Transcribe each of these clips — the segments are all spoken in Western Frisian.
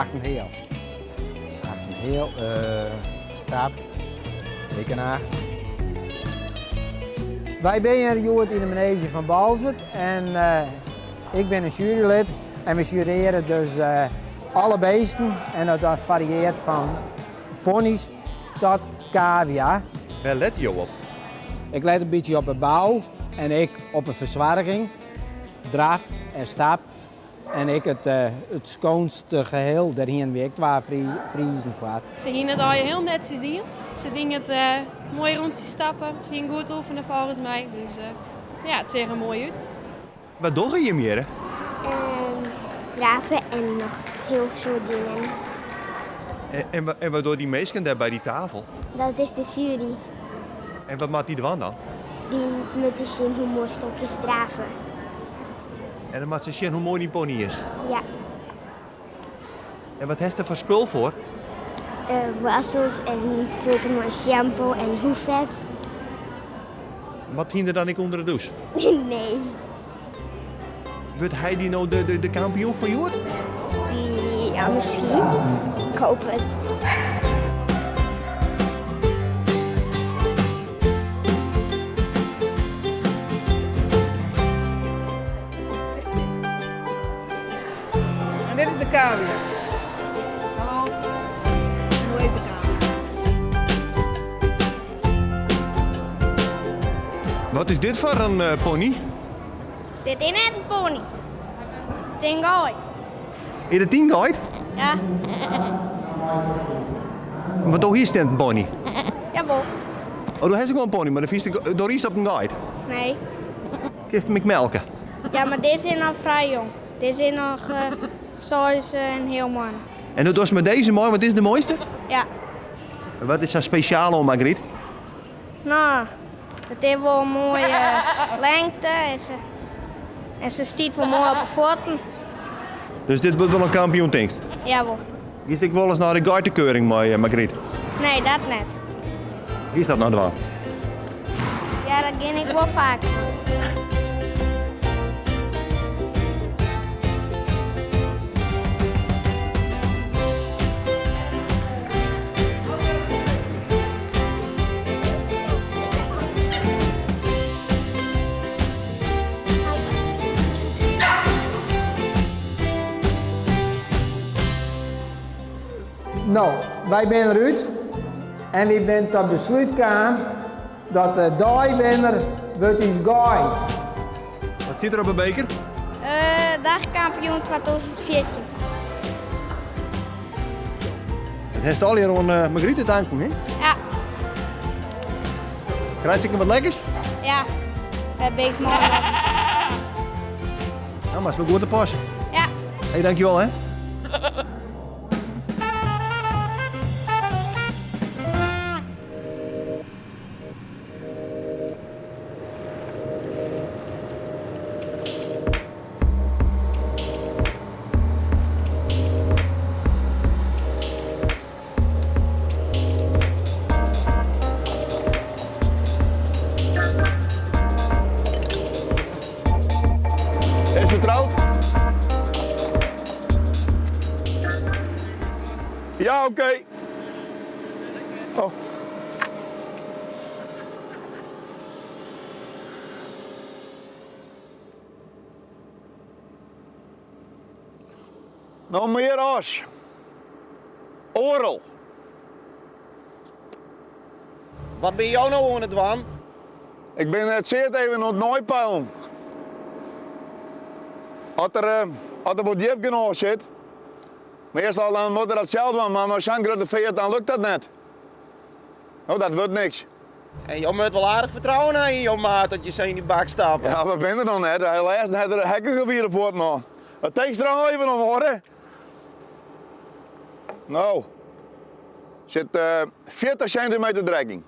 Acht en heal. Acht en heal, stap, ik in acht. Wy binne hjir hjoed yn de maneezje fan Boalsert en ik bin in jurylid en we jurearje dus alle beesten en dat fariearret fan pony's tot kavia. Wêr lette jo op? Ik let in bytsje op de bou en ek op de fersoarging, draf en stap en ek it, it skoonste geheel. Dêr hiene we ek twa prizen foar. Se hiene it allegear hiel netsjes dien. Se diene it moai rûntsje stappen. Se hiene goed oefene folgens my. Dus ja, it seach der moai út. Wat dogge jim hjirre? Drave en noch hiel soad dingen. En wat dogge dy minsken dêr by dy tafel? Dat is de sjuery. En wat moat dy dwaan dan? Dy moatte sjen hoe moai 'sto kinst drave. En dan moat se sjen hoe moai dyn pony is? Ja. En wat hast der foar spul foar? Boarstels en soorten mei shampoo en hoeffet. Moat hynder dan ek ûnder de dûs? Nee. Wurdt hy dy no de, de kampioen fan hjoed? Ja, miskien. Ik hoop it. En dit is de cavia. Hallo. En hoe heet de cavia? Wat is dit foar in pony? Dit is net in pony. Dit is in geit. Is dit dyn geit? Ja. Want do hiest net in pony? Jawol. Oh, do hast ek wol in pony, mar do fynst do rydst op in geit? Nee. Kinst him ek melke? Ja, mar dizze is noch frij jong. Dizze is noch seis en in heal moanne. En do dochst mei dizze mei, want dit is de moaiste? Ja. En wat is sa spesjaal oan Margriet? No, it is wol in moaie lengte en se, en se stiet wol moai op 'e fuotten. Dus dit wurdt wol in kampioen, tinkst? Jawol. Giest ek wolris nei de geitekeuring mei Margriet? Nee, dat net. Giest dat noch dwaan? Ja, dat gean ik wol faak. No, wy binne derút en wy binne ta beslút kaam dat de deiwinner wurdt ús geit. Wat stiet der op 'e beker? Dagkampioen 2014. It hast allegear oan Margriet te tanken, hè? Ja. Krijt se ek noch wat lekkers? Ja, dat bin ik moai op. Nou, mar is wol goed te pas. Ja. Hey, dankjewol, hè. Is fertroud? Ja, oké. Okay. Oh. No mear as oardel. Wat binne jo no oan it dwaan? Ik bin it seat even oan it neipeilen. As der, as der wol djip genôch sit. Meastal dan moat er dat sels dwaan, mar mei sa'n grutte feart dan lukt dat net. No, dat wurdt niks. En jo moat wol aardich fertrouwen ha yn jo maat dat je sa yn dy bak stappe. Ja, we binne der noch net. Lêsten hat er hekken gewierde fuotten oan. Wat tinkst der noch even om, hoor? No, sit 40 sintimeter drek yn.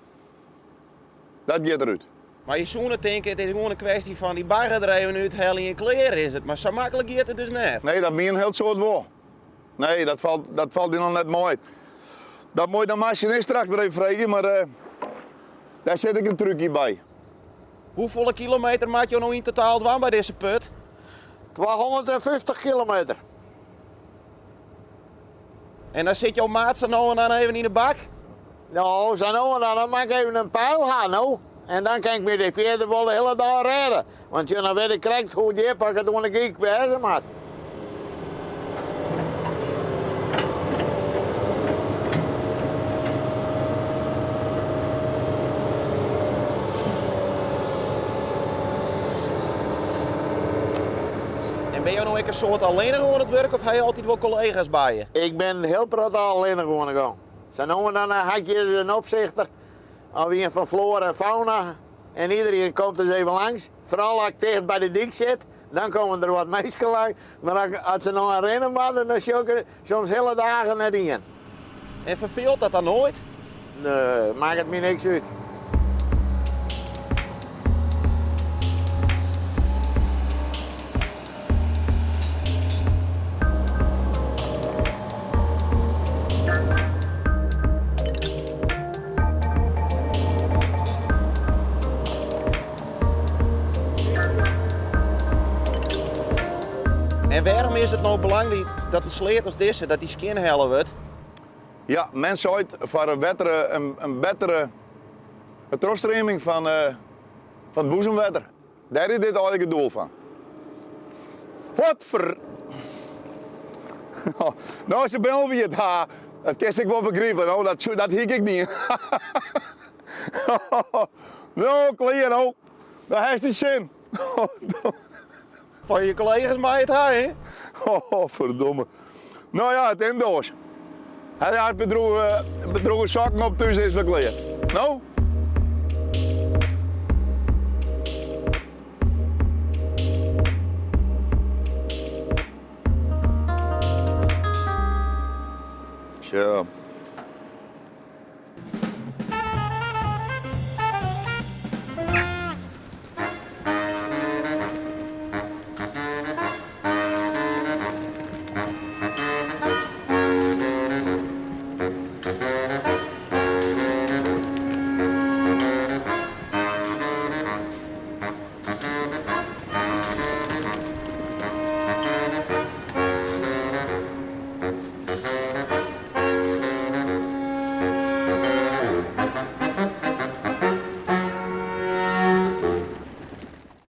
Dat giet derút. Mar je soene tinke, it is gewoan in kwestje fan dy bagger der even úthelje en klear is it. Mar sa maklik giet it dus net. Nee, dat mien hiel soad wol. Nee, dat falt, dat falt dy noch net mei. Dat moat de masinist straks wer even freegje, mar uh, dêr sit ek in trúkje by. Hoefolle kilometer moat jo no yn totaal dwaan by dizze put? 250 kilometer. En dan sit jo maat sa no en dan even yn de bak? No, sa no en dan, dan moat ik even in peil ha, no. En dan kin ik my der fierder wol de hiele dei rêde. Want sjoch, dan wit ik krekt hoe djip ik it oan de gyk wêze moat. En binne jo no ek in soad allinnich oan it wurk of ha jo altyd wol kollega's by je? Ik bin hiel protte allinnich oan de gong. Sa no en dan ha ik hjir in opsichter of ien fan Flora en Fauna en iederien komt ris even langs. Foaral as ik ticht by de dyk sit, dan komme der wat minsken langs. Mar as se no rinne moatte, dan sjoch ik der soms hiele dagen net ien. En ferfeelt dat dan noait? Nee, makket my niks út. En wêrom is it no belangryk dat in sleat as dizze dat dy skjin helle wurdt? Ja, men seit foar in wettere, in bettere trochstreaming fan it boezemwetter. Dêr is dit eigenlik it doel fan. Watfer. No, se binne alwer it. Ha, dat kinst ek wol begripe. No, dat, dat hie ik ek dien. No, klear no. Dêr hast dyn sin. Fan je kollega's mei it ha, hè? Oh, ferdomme. No ja, it indoors. Hy hat bedroege sokken op thús is wer klear. No? Zo.